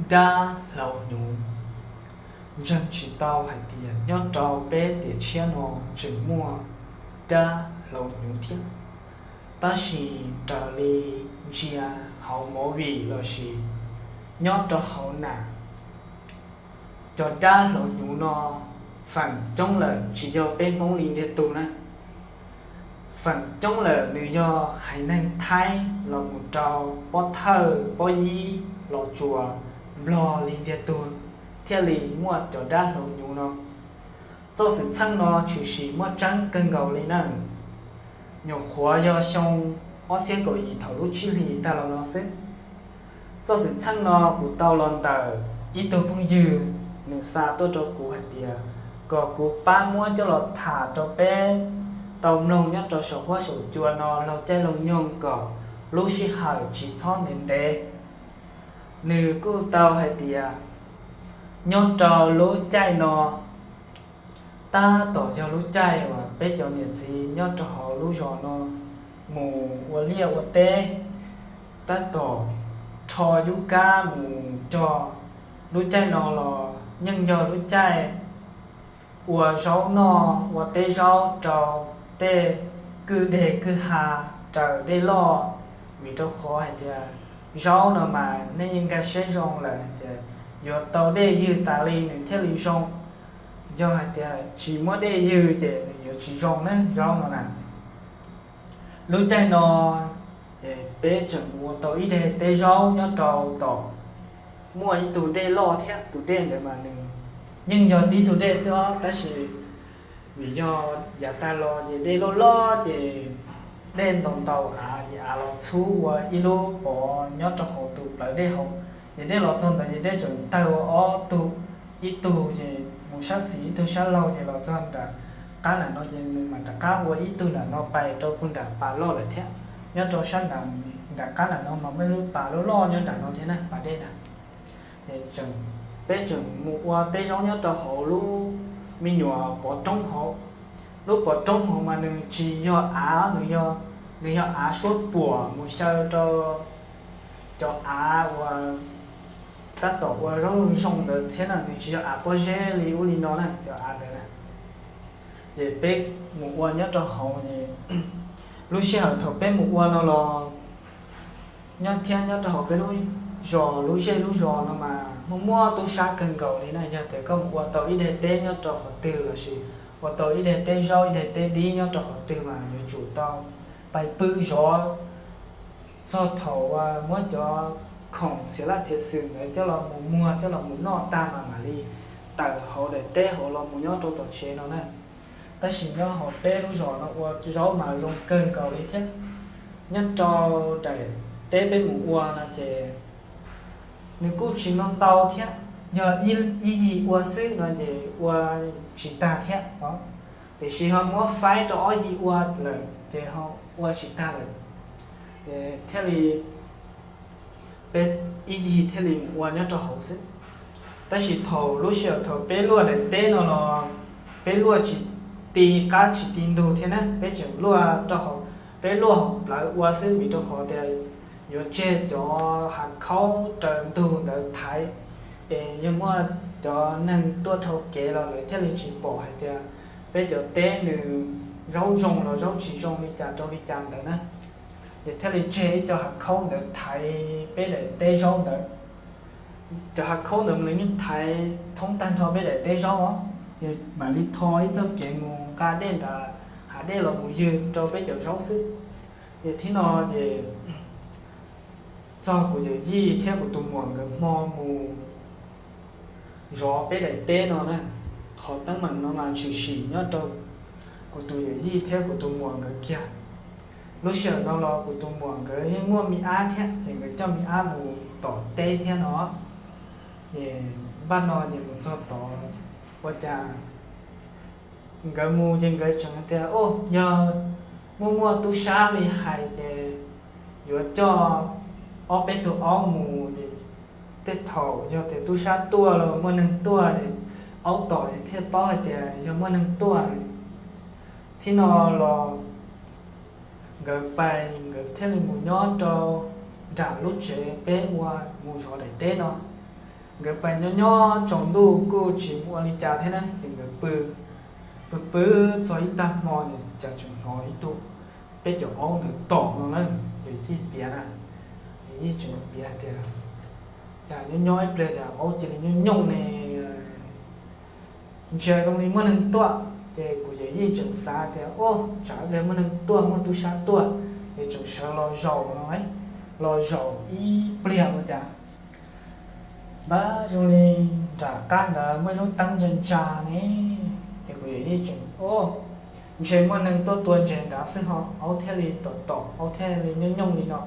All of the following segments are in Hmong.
Dab hlauv hnyuv. Ntseeg tsis tau hais tias nyob rau peb tiam tshiab no tseem muaj dab hlauv hnyuv thiab. Tab sis raws li ntsia hauv movie lossis nyob rau hauv nas, cov dab hlauv hnyuv no feem coob lawm tsis yog peb Hmoob li ntiag tug na. Feem coob lawm nws yog haiv neeg Thaib los mus rau Pob Thawj, Pob Yib, Los Tsuas, Nplog li ntiag tug thiaj li muaj cov dab hlauv hnyuv no. Txoj xwm txheej no tshwm sim muaj tseeb kawg nkaus li na. Nyuam qhuav yog xyoo ob txhiab kaum yim thaum lub tsib hlis tag los no xwb. Txoj xwm txheej no kuv tau los ntawm ib tug phooj ywg, nws xa tuaj rau kuv hais tias kom kuv pab muab coj los tham rau peb tau mloog nyob rau saum huab saum cua no laug caij laug nyoog kom lub sij hawm tsis txhob ntev ntev. Nws kuj tau hais tias nyob rau lub caij no tab tom yog lub caij uas peb cov niam txiv nyob rau hauv lub zos no mus ua liaj ua teb, tab tom rho yub kab mus cog. Lub caij no los yeej yog lub caij ua zaub noj ua teb zaub rau tej kwj deg kwj ha raws dej loj, vim rau qhov hais tias zaub no mas nej yeej nkag siab zoo lawm hais tias yuav tau dej ywg tas li nws thiaj li zoo. Yog hais tias tsis muaj dej ywg ces nws yuav tsis zoo na zaub no na. Lub caij no peb tseem ua tau ib deg teb zaub nyob rau tom, muaj ib tug dej loj thiab, tus dej ntawd mas nws yeej yog tib tug dej xwb os, tab sis vim yog yav tag los ces dej loj loj ces dej ntaus ntaus av ces av los txhub ua ib lub pov nyob rau hauv tus plawv dej hauv. Ces dej los txog ntawd ces dej tseem tawg ua ob tug, ib tug ces mus sab xis ib tug sab laug ces los txog nram qab nram no ces nws mam rov qab ua ib tug nram no pais rau puag nram pas loj lawm thiab. Nyob rau sab nram qab nram no mas muaj ib lub pas loj loj nyob nram no thiab na, pas dej na. Peb tseem mus ua teb zaub nyob rau hauv lub me nyuam pov roob hauv. Lub pov roob hauv mas nws tsis yog av, nws yog av suab puam mus xyaw rau cov av uas tab tom ua zaub zoo ntawd thiab na, nws tsis yog av pob zeb li ub li no na, cov av ntawd na. Ces peb mus ua nyob rau hauv es lub sij hawm thaum peb mus ua no los nyob thiab nyob rau hauv peb lub zos, lub zej lub zos no mas muaj muaj tub sab kawg nkaus li na. Yog tias koj mus ua tau ib daig teb nyob rau qhov twg lossis ua tau ib daig teb zaub ib daig teb dib nyob rau qhov twg mas yuav tsum tau pais pw zov txog thaum muab cov khoom xiav laj txiav xwm ntawd coj los mus muag coj los mus noj tag mas mam li tawm hauv daim teb hauv los mus nyob rau tom tsev no na. Tab sis nyob hauv peb lub zos no ua zaub mas zoo kawg nkaus li thiab. Nyob rau daim teb peb mus ua no ces nws kuj tsis ntau ntau thiab, yog ib yig ua xwb no ces ua tsis tag thiab os. Tiam sis ho muab faib rau ob yig ua lawm ces ho ua tsis tag lawm, thiaj li peb ib yig thiaj li mus ua nyob rau hauv xwb. Tab sis thaum lub sij hawm thaum peb luaj daim teb no los peb luaj tsis ti qab tsis ti ntug thiab na, peb tseem luaj rau hauv, peb luaj hauv plawv ua xwb vim rau qhov tias yuav tseg cov hav khaub raws ntug ntawd thaiv, es yog muaj cov neeg tuaj dhau kev los lawv thiaj li tsis pom hais tias peb cov teb nws zaub zoo los zaub tsis zoo li cas rau li cas ntawd na. Ces thiaj li tseg ib co hav khaub ntawd thaiv peb daim teb zaub ntawd. Cov hav khaub ntawd mas nws yeej thaiv thoob tag nrho peb daim teb zaub os, ces mam li tho ib txoj kev mus nqa dej nram hav dej los mus ywg rau peb cov zaub xwb. Ces thib no ces txog kuv yawm yij thiab kuv tus muam nkawd hmo mus zov peb daim teb no na. Qhov teeb meem no mas tshwm sim nyob rau kuv tus yawm yij thiab kuv tus muam nkawd kiag. Lub sij hawm no los kuv tus muam nkawd yeej muaj me ab thiab ces nkawd coj me ab mus tom teb thiab no. Es npaj no ces mus txog tod ua cas nkawd mus ces nkawd tseem hais tias, o, yog muaj muaj tub sab li hais ces yuav coj ob peb tug aub mus es tej thaum yog tias tub sab tuaj los muaj neeg tuaj es aub tom es thiaj paub hais tias yog muaj neeg tuaj. Thib no los nkawd pais nkawd thiaj li mus nyob rau nram lub tsev peb ua mus zov daim teb no. Nkawd pais nyob nyob tsaus ntuj kuj tsis ua li cas thiab na, ces nkawd pw, pw pw txog ib tag hmo ces cas tseem hnov ib tug, peb cov aub ntawd tom no na. Ces Yij piav na, Yij tseem piav hais tias, cas nyob nyob ib pliag cas aub cia li nyooj nyooj ne, ntshe zoo li muaj neeg tuaj. Ces kuv yawm yij tseem xav tias, o, tsam ib pliag muaj neeg tuaj, muaj tub sab tuaj, ces tseem sawv los zaum no, los zaum ib pliag ua cas npab zoo li nram qab ntawd muaj ib lub teeb ntsa ntsa ne. Ces kuv yawm yij tseem, o, ntshe muaj neeg tuaj tua ntses nrad xwb ho aub thiaj li tom tom, aub thiaj li nyooj nyooj li no.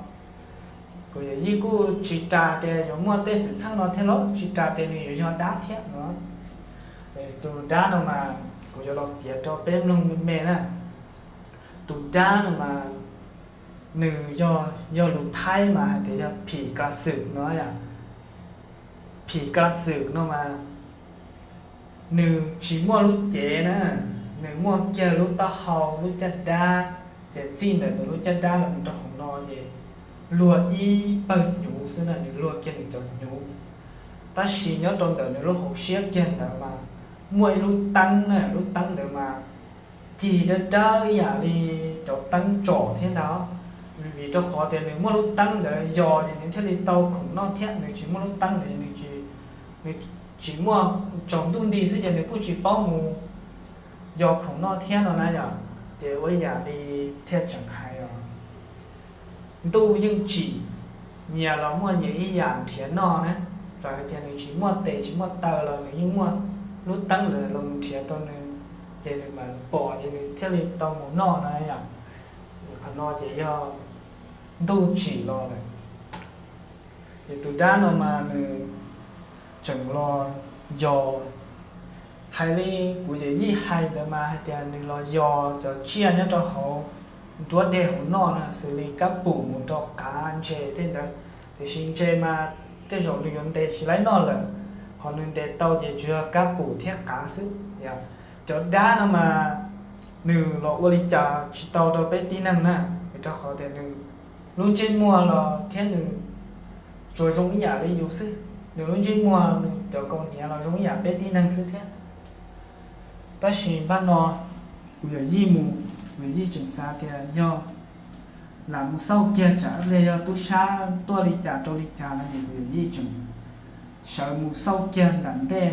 Kuv yawm yij kuj tsis ras tias yuav muaj tej xwm txheej no thiab los tsis ras tias nws yuav yog dab thiab no. Tus dab no mas kuv yuav los piav rau peb mloog me me na. Tus dab no mas nws yog, yog lus Thaib mas hais tias yog phim ka xwm no yom. Phim ka xwm no mas nws tsis muaj lub cev na, nws muaj kiag lub taub hau, lub caj dab, ces txij ntawm nws lub caj dab los rau hauv no ces luag ib pawg hnyuv xwb na, nws luag kiag nws cov hnyuv. Tab sis nyob rau ntawm nws lub hauv siab kiag ntawd mas muaj ib lub teeb na, lub teeb ntawd mas cig dawb dawb ib yam li cov teeb tsom thiab ntag. Vim rau qhov tias nws muaj lub teeb ntawd yos ces nws thiaj li tau khoom noj thiab, nws tsis muaj lub teeb ntawd nws tsis, nws tsis muaj, tsaus ntuj nti xwb ces nws kuj tsis paub mus yos khoom noj thiab no na yom. Ces ua yam li thiaj tseem hais os, ntuj yeej tsim, nyias los muaj nyias ib yam nrhiav noj na. Txawm hais tias nws tsis muaj tes tsis muaj taw los nws yeej muaj lub teeb ntawd los mus nrhiav tau nws, ces nws mam pom ces nws thiaj li tau mus noj no yom. Qhov no ces yog ntuj tsim los lawm. Ces tus dab no mas nws tseem los yos, hais li kuv yawm yij hais ntawd mas hais tias nws los yos cov tsiaj nyob rau hauv nruab dej hauv noj no xws li kab pum mus rau qav ntses tej ntawd. Tiam sis ntses mas tej zaum nws yuav ntes tsis laib noj lawm, qhov nws ntes tau ces tsuas yog kab pum thiab qav xwb. Cov dab no mas nws los ua li cas tsis tau rau peb tib neeg na, vim rau qhov tias nws lub ntsej muag los thiab nws tsuas zoo ib yam li yus xwb. Nws lub ntsej muag nws cov kaus hniav los zoo ib yam peb tib neeg xwb thiab. Tab sis npaj no kuv yawm yij mus, kuv yawm yij tseem xav tias yog lam mus xauj kiag tsam ib pliag yog tub sab tuaj li cas rau li cas no ces kuv yawm yij tseem sawv mus xauj kiag nram ntej.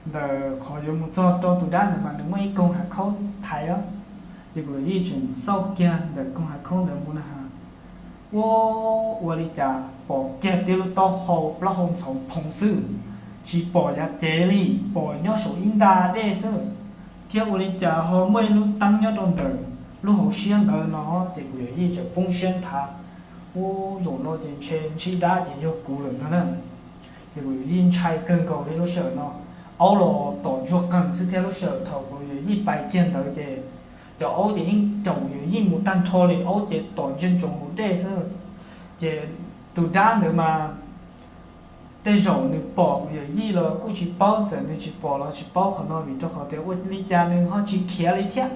Ntawm qhov yuav mus txog rau tus dab ntawd mas nws muaj ib koog hav khaub thaiv os. Ces kuv yawm yij tseem xauj kiag ntawm koog hav khaub ntawd mus na has, ua, ua li cas pom kiag tib lub taub hau plaub hau ntxhov phoov xwb, tsis pom yav cev li, pom nyob saum ib nta dej xwb, thiab ua li cas ho muaj ib lub teeb nyob rau ntawm lub hauv siab ntawd no. Ces kuv yawm yij tseem poob siab nthav, ua, zaum no ces ntshe ntsib dab ces yog kuv lawm ntag na. Ces kuv yawm yij ntshai kawg nkaus li lub sij hawm no, aub los tom ntsuag qeeg xwb thiab lub sij hawm thaum kuv yawm yij pais kiag ntawd ces cov aub ces yeej caum yawm yij mus tag nrho li, aub ces tom ntsia ntsoov hauv dej xwb. Ces tus dab ntawd mas tej zaum nws pom kuv yawm yij los kuj tsis paub, txawm nws tsis pom los tsis paub qhov no vim rau qhov tias ua li cas nws ho tsis khiav li thiab.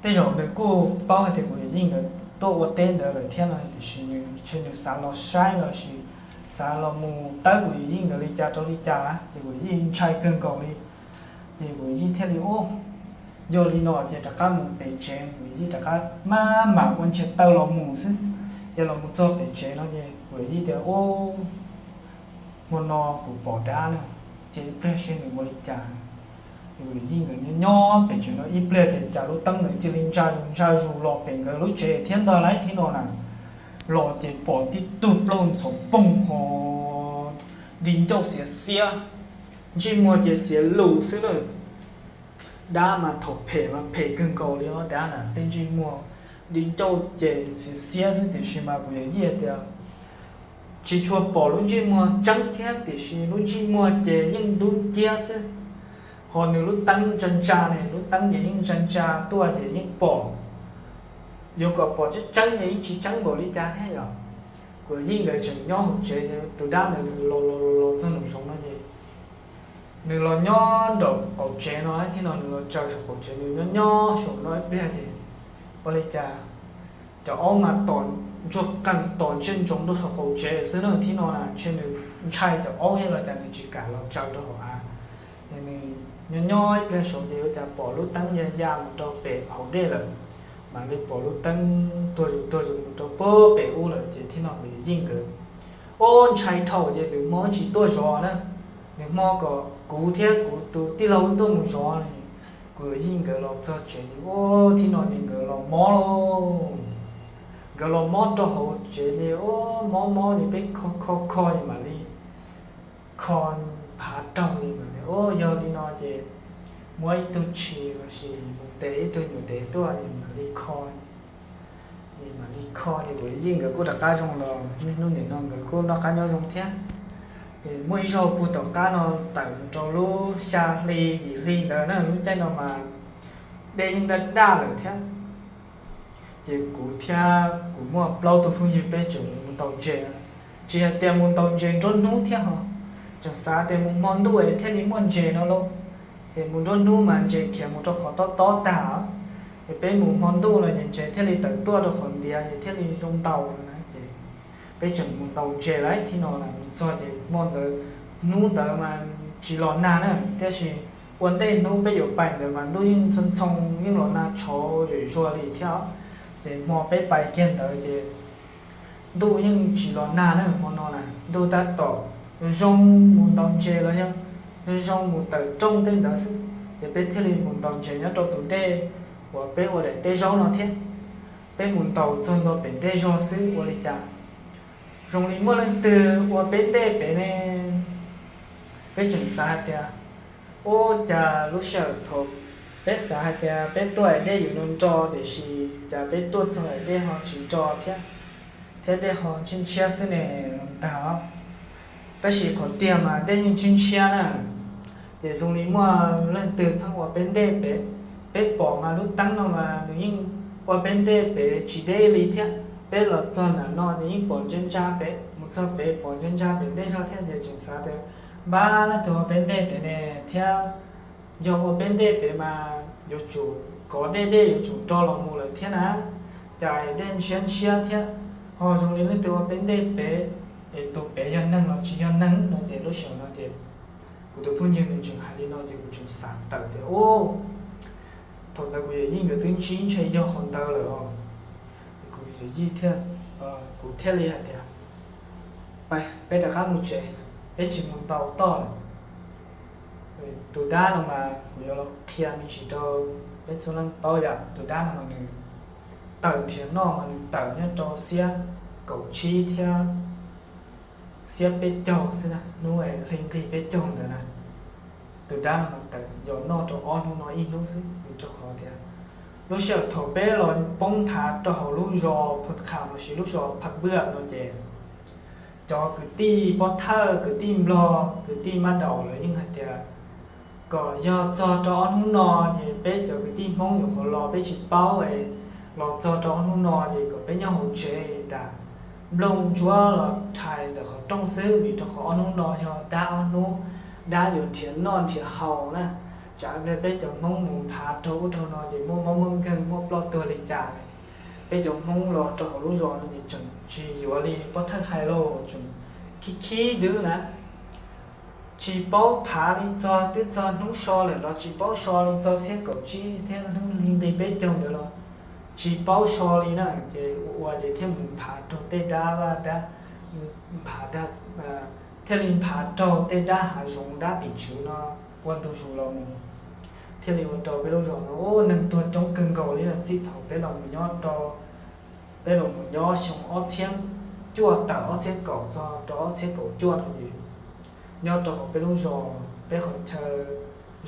Tej zaum nws kuj paub hais tias kuv yawm yij nkawd tuaj ua teb ntawd lawm thiab no, tiam sis nws ntshe nws xav los saib los sis xav los mus tawb kuv yawm yij nkawd li cas rau li cas na, ces kuv yawm yij ntshai kawg nkaus li. Ces kuv yawm yij thiaj li, o, yog li no ces rov qab mus pem tsev. Kuv yawm yij rov qab maj mam ua nchias taw los mus xwb. Ces los mus txog pem tsev no ces kuv yawm yij tias, o, hmo no kuv pom dab na, ces ib pliag seb nws ua li cas. Kuv yawm yij nkawd nyob nyob pem tsev no ib pliag ces cas lub teeb ntawd cia li ntsa zus ntsa zus los pem nkawd lub tsev thiab ntag lauj. Thiab no na, los ces pom tib tug plaub ntxhov poog ho di ncauj xiav xiab, ntsej muag ces xiav lus xwb na. Dab mas thaum phem mas phem kawg nkaus li os, dab na tej ntsej muag di ncauj ces xiav xiab xwb, tiam sis mas kuv yawm yij tias tsis tshua pom lub ntsej muag tseeb thiab, tiam sis lub ntsej muag ces yeej dub nciab xwb. Ho nws lub teeb ntsa ntsa ne, lub teeb ces yeej ntsa ntsa tuaj ces yeej pom, yuav kom pom tseeb tseeb ces yeej tsis tseeb npaum li cas thiab yom. Kuv yawm yij nkawd tseem nyob hauv tsev, tus dab ntawd nws los los los los txog nraum zoov no ces nws los nyob nraum qaum tsev no thiab no, nws los tsaws saum qaum tsev, nws nyob nyob saum no ib pliag ces ua li cas cov aub mas tom ntsuag qees tom ntsej ntsoov rau saum qaum tsev xwb na. Thib no na ntshe nws ntshai cov aub thiab los cas nws tsis kam los tsaws rau hauv av. Ces nws nyob nyob ib pliag saud ces ua cas pom lub teeb ya ya mus rau pem hauv dej lawm, mam li pom lub teeb tuag zus tuag zus mus rau pem ub lawm. Ces thib no kuv yawm yij nkawd ua ntshai dhau ces nws hmo tsis tuaj zov na, nws hmo kom kuv thiab kuv tus tij laug wb tuaj mus zov. Kuv yawm yij nkawd los txog tsev ces ua thib no ces nkawd los mob lauj. Nkawd los mob rau hauv tsev ces ua mob mob ces peb kho kho kho ces mam li kho phav raug ces mam li, ua yog li no ces muab ib tug tshis los sis mus tes ib tug nyuam dev tuaj es mam li kho. Ces mam li kho ces kuv yawm yij nkawd kuj rov qab zoo los niaj hnub nim no nkawd kuj noj qab nyob zoo thiab. Ces muaj ib zaug puag tom qab no tawm mus rau lub xya hli yim hli ntawd na, lub caij no mas dej yeej daj daj lawm thiab. Ces kuv thiab kuv muaj plaub tug phooj ywg peb tseem mus ntaus ntses, tsis hais tias mus ntaus ntses nruab hnub thiab ho, tseem xav tias mus hmo ntuj es thiaj li muaj ntses no lauj. Ces mus nruab hnub mas ntses khiav mus rau qhov tob tob tag, ces peb mus hmo ntuj no ces ntses thiaj li tawm tuaj rau qhov ntiav ces thiaj li zoo ntaus no na. Ces peb tseem mus ntaus ntses lawm thib no na, mus txog ces hmo ntawd hnub ntawd mas tsis los nag na, tiam sis ua ntej hnub peb yuav pais ntawd mas ntuj yeej txhoo txhoo yeej los nag tshauv zuj zus li thiab. Ces hmo peb pais kiag ntawd ces ntuj yeej tsis los nag na, hmo no na ntuj tab tom zoo mus ntaus ntses los yog zoo mus tawm rooj tej ntawd xwb. Ces peb thiaj li mus ntaus ntses nyob rau tus dej uas peb ua daim teb zaub no thiab. Peb mus ntaus txog ntua pem ntej zog xwb ua li cas zoo li muaj leej twg ua peb ntej pem ne. Peb tseem xav hais tias, ua cas lub sij hawm thaum peb xav hais tias peb tuaj es dej yuav nro nro, tiam sis cas peb tuaj txog es dej ho tsis nro thiab, thiab dej ho ntshiab ntshiab xwb ne, ntag. Tab sis qhov tiag mas dej yeej ntshiab ntshiab na. Ces zoo li muaj leej twg pheej ua peb ntej pem. Peb pom mas lub teeb no mas nws yeej ua peb ntej pem tsis deb li thiab. Peb los txog nram no ces yeej pom ntsa ntsa pem, mus txog pem pom ntsa ntsa pem ntej zog thiab. Ces tseem xav tias, npab, leej twg ua peb ntej pem ne thiab? Yog ua peb ntej pem mas yuav tsum kov dej, dej yuav tsum nro los mus lawm thiab na, cas dej ntshiab ntshiab thiab, ho zoo li leej twg ua peb ntej pem, es tus pem yog neeg los tsis yog neeg no. Ces lub sij hawm no ces kuv tus phooj ywg nws tseem hais li no ces kuv tseem xav tawm tias, u, thaum ntawd kuv yawm yij nkawd twb ntsib ntshe yog qhov ntawd lawm os. Kuv yawm yij thiaj, kuv thiaj li hais tias, peb rov qab mus tsev, peb tsis mus ntaus toj lawm. Tus dab no mas kuv yuav los qhia me ntsis rau peb txhua leej paub yom. Tus dab no mas nws tawm nrhiav noj mas nws tawm nyob rau xiab kaum tsib thiab xiab peb caug xwb na, hnub hli nqig peb caug ntawd na. Tus dab no mas tawm yos noj rau ob hnub no ib hnub xwb, vim rau qhov tias lub sij hawm thaum peb los poob nthav rau hauv lub zos Phoo Kham los sis lub zos Phaj Npwj no ces cov kwv tij pov thawj, kwv tij Nplog, kwv tij Mab Daum lawv yeej hais tias kom yog txog rau ob hnub no ces peb cov kwv tij Hmoob nyuam qhuav los peb tsis paub es los txog rau ob hnub no ces kom peb nyob hauv tsev tas nplooj ntsuab los rhais ntawm qhov rooj xwb, vim rau qhov ob hnub no yog dab ob hnub, dab yuav nrhiav noj nrhiav haus na. Tsam pliag peb cov Hmoob mus nphav raug ub raug no ces muaj mob muaj nkeeg muaj ploj tuag li cas. Peb cov Hmoob los rau hauv lub zos no ces tseem tsis yuav li pov thawj hais lauj, tseem khib khib dwb na. Tsis paub phav li txog twb txog hnub so lawm los tsis paub so li txog xiab kaum tsib thiab hnub hli nqig peb caug ntawd los tsis paub so li na. Ces ua ua ces thiaj mus nphav raug tej dab vaj dab, nphav, thiaj li nphav raug tej dab hav zoov dab tim tswv no ua ntu zus los mus, thiaj li ua rau peb lub zos no neeg tuag coob kawg nkaus li na. Txij thaum peb los mus nyob rau, peb los mus nyob xyoo ob txhiab cuaj tawm ob txhiab kaum txog rau ob txhiab kaum cuaj no ces nyob rau hauv peb lub zos, peb qhov chaw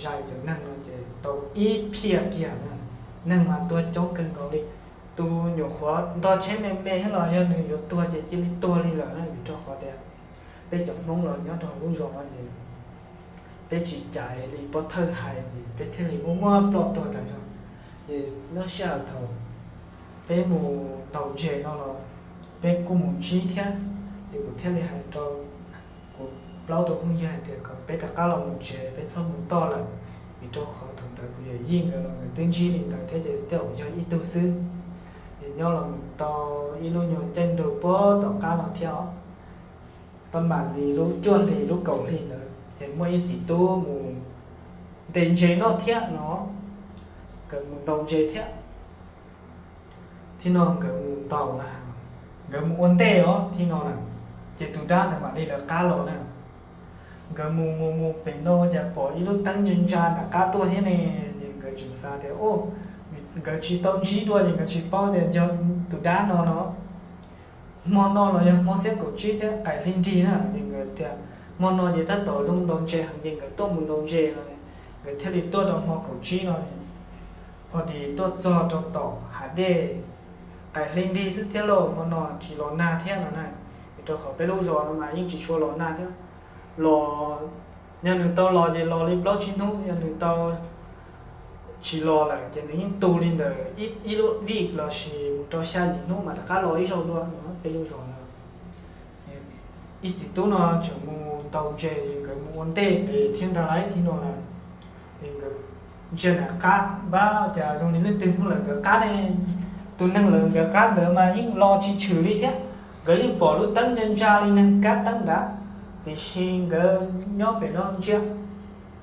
zais cov neeg no ces tau ib phiaj kiag na. Neeg mas tuag coob kawg nkaus li. Tus nyuam qhuav ntog tsheb me me thiab los yog nws yuav tuag ces cia li tuag li lawm na, vim rau qhov tias peb cov Hmoob los nyob rau hauv lub zos no ces peb tsis cais li pov thawj hais ces peb thiaj li muaj muaj ploj tuag tas zog. Ces lub sij hawm thaum peb mus ntaus ntses no los peb kuj mus ntsib thiab, ces kuv thiaj li hais rau kuv plaub tus phooj ywg hais tias kom peb rov qab los mus tsev, peb txhob mus toj lawm, vim rau qhov thaum ntawd kuv yawm yij nkawd los nkawd twb ntsib li ntawd thiab ces tej zaum yog ib tug xwb. Ces Nyob los mus tau ib lub nyuag caij ntug puag tom qab no thiab os, pab mam li lub cuaj hlis lub kaum hlis ntawd ces muaj ib txiv tub mus ntes ntses noj thiab no, nkawd mus ntaus ntses thiab. Thiab no nkawd mus ntaus na, nkawd mus ua ntej os thiab no na, ces tus dab ntawd mam li lawv qab los na. Nkawd mus mus mus pem no cas pom ib lub teeb ntsa ntsa nram qab tuaj thiab ne, ces nkawd tseem xav tias, nkawd tsis tau ntsib dua ces nkawd tsis paub tias yog tus dab no no. Hmo no los yog hmo xiab kaum tsib thiab qaim hli nrig na, ces nkawd tias hmo no ces tab tom zoo ntaus ntses heev ces nkawd tuaj mus ntaus ntses no, nkawd thiaj li tuaj rau hmo kaum tsib no. Hos tis tuaj txog rau tom hav dej, qaim hli nrig xwb thiab lauj, hmo no tsis los nag thiab no na, rau qhov peb lub zos no mas yeej tsis tshua los nag thiab. Los, yog nws tau los ces los li plaub tsib hnub, yog nws tau tsis los lawm ces nws yeej tu li ntawm ib lub vij los sis mus rau xya yim hnub mas rov qab los ib zaug dua no peb lub zos no. Ib txiv tub no tseem mus ntaus ntses es nkawd mus ua ntej pem thiab ntag lauj thiab no na. Es nkawd ntsia nram qab npab cas zoo li leej twg hnub lawv nkawd qab ne, tus neeg lawv nkawd qab ntawd mas yeej los tsis tshwm li thiab. Nkawd yeej pom lub teeb ntsa ntsa li neeg kab teeb nrad, tiam sis nkawd nyob pem no ntsia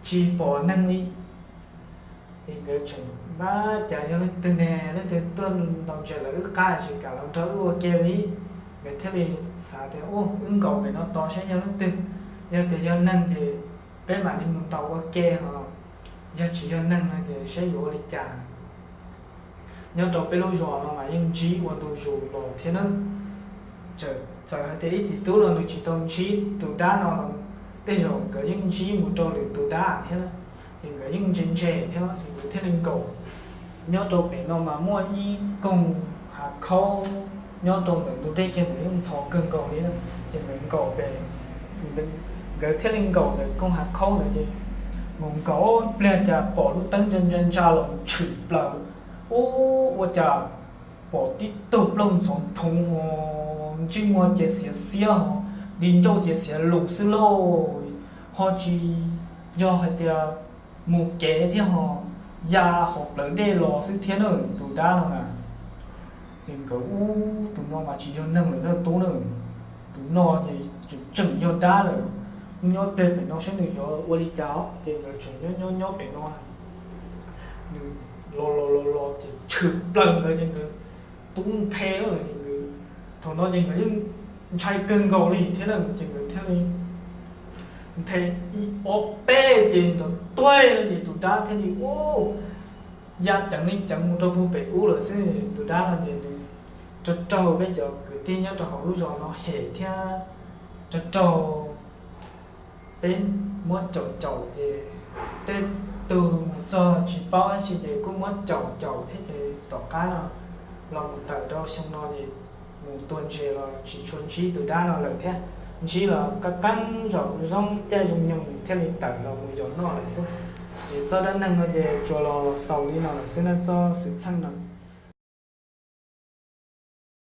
tsis pom neeg li. Es nkawd tseem npab cas yog leej twg ne, leej twg tuaj ntaus ntses lawv wb qab tsis kam los nrog wb ua ke li. Nkawd thiaj li xav tias, wb nkaum pem no tos saib yog leej twg, yog tias yog neeg ces peb mam li mus ntaus ua ke ho, yog tsis yog neeg no ces saib yuav ua li cas. Nyob rau peb lub zos no mas yeej ntsib ua ntu zus los thiab na. Txawm hais tias ib txiv tub no nws tsis tau ntsib tus dab no los tej zaum nkawd yeej ntsib mus rau lwm tus dab thiab na. Ces nkawd yeej ntse ntse thiab ces nkawd thiaj li nkaum. Nyob rau pem no mas muaj ib koog hav khaub nyob rau ntawm ntug dej kiag ntawd yeej ntxhov kawg nkaus li na. Ces nkawd nkaum pem, nkawd thiaj li nkaum ntawm koog hav khaub ntawd ces mus nkaum pliag cas pom lub teeb ntsa ntsa ntsa los tshwm plaws. Ub, ua cas pom tib tug plaub ntxhov phoov ho, ntsej muag ces xiav xiab ho, di ncauj ces xiav lus xwb lauj, ho tsis yog hais tias mus kev thiab ho, ya hauv plawv dej los xwb thiab na tus dab no na. Ces nkawd, ub, tus no mas tsis yog neeg lawm na tub na, tus no ces tseem tseem yog dab lawm. Wb nyob pliag pem no saib nws yuav ua li cas os. Ces nkawd tseem nyob nyob nyob pem no, nws los los los los ces tshwm plaws nkawd ces nkawd tub nthe lawm. Thaum no ces nkawd yeej ntshai kawg nkaus li thiab na, ces nkawd thiaj li nthe ib ob peb ces nrov tuag no ces tus dab thiaj li ub, ya ceev li ceev mus rau puag pem ub lawm xwb. Tus dab no ces nws raug raug peb cov kwv tij nyob rau hauv lub zos no hem thiab raug raug peb muab caum caum ces tej tug mus txog tsis paub dab tsi ces kuj muab caum caum thiab ces tom qab no los mus tawm rau xyoo no ces mus tua ntses los tsis tshua ntsib tus dab no lawm thiab. Ntsib los qab qeeb zom zoo caij zoo nyoog thiaj li tawm los mus yos noj lawm xwb. Ces txoj dab neeg no ces tsuas los xaus li no lawm xwb na, txoj xwm txheej no.